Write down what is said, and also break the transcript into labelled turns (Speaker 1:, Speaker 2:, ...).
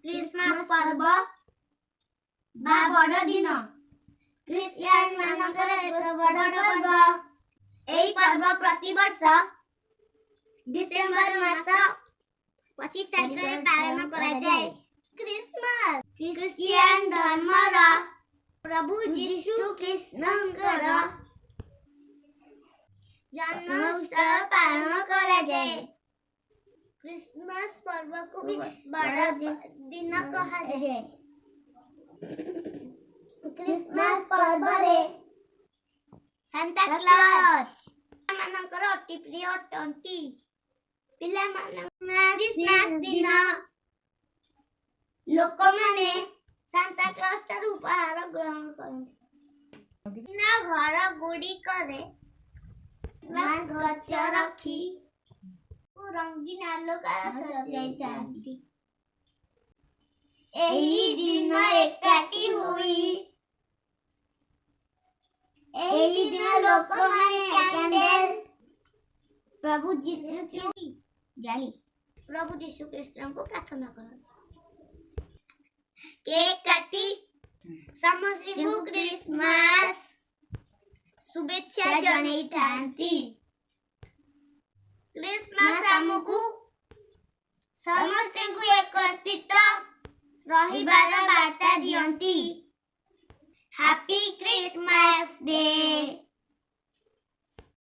Speaker 1: Christmas ପର୍ବ ବା ବଡ଼ଦିନ ଖ୍ରୀଷ୍ଟିଆନ ମାନଙ୍କର ଏକ ବଡ଼ ପର୍ବ। ଏହି ପର୍ବ ପ୍ରତିବର୍ଷ ଡିସେମ୍ବର ମାସ 25 ତାରିଖରେ ପାଳନ କରାଯାଏ। ଖ୍ରୀଷ୍ଟମାସ ଖ୍ରୀଷ୍ଟିଆନ ଧର୍ମର ପ୍ରଭୁ ଯୀଶୁ ଖ୍ରୀଷ୍ଟଙ୍କର ଜନ୍ମ ଉତ୍ସବ ପାଳନ କରାଯାଏ। ଖ୍ରୀଷ୍ଟମାସ ପର୍ବକୁ ବି ବଡ଼ ଦିନ କୁହାଯାଏ। ଖ୍ରୀଷ୍ଟମାସ ପର୍ବରେ ସାନ୍ତା କ୍ଲଜ ମାନଙ୍କର ଅତି ପ୍ରିୟ ଅଟନ୍ତି। ପିଲାମାନଙ୍କ ଖ୍ରୀଷ୍ଟମାସ ଦିନ ଲୋକମାନେ ସାନ୍ତା କ୍ଲଜ ଠାରୁ ଉପହାର ଗ୍ରହଣ କରନ୍ତି। ବିଭିନ୍ନ ଘର ଗୁଡ଼ିକରେ ଖ୍ରୀଷ୍ଟମାସ ଗଛ ରଖି ରଙ୍ଗୀନ ଆଲୋକରେ ସଜାଇଥାନ୍ତି। ଏହି ଦିନ ଏକାଠି ହୋଇ ଏହି ଦିନ ଲୋକମାନେ କ୍ୟାଣ୍ଡେଲ ପ୍ରଭୁ ଯୀଶୁ ଜାଳି ପ୍ରଭୁ ଯୀଶୁ ଖ୍ରୀଷ୍ଟଙ୍କୁ ପ୍ରାର୍ଥନା କରନ୍ତି। କେକ୍ କାଟି ସମସ୍ତଙ୍କୁ ଖ୍ରୀଷ୍ଟମାସ ଶୁଭେଚ୍ଛା ଜଣେଇଥାନ୍ତି। ଖ୍ରୀଷ୍ଟମାସ ଆମକୁ ସମସ୍ତଙ୍କୁ ଏକତ୍ରିତ ରହିବାର ବାର୍ତ୍ତା ଦିଅନ୍ତି। Happy Christmas day.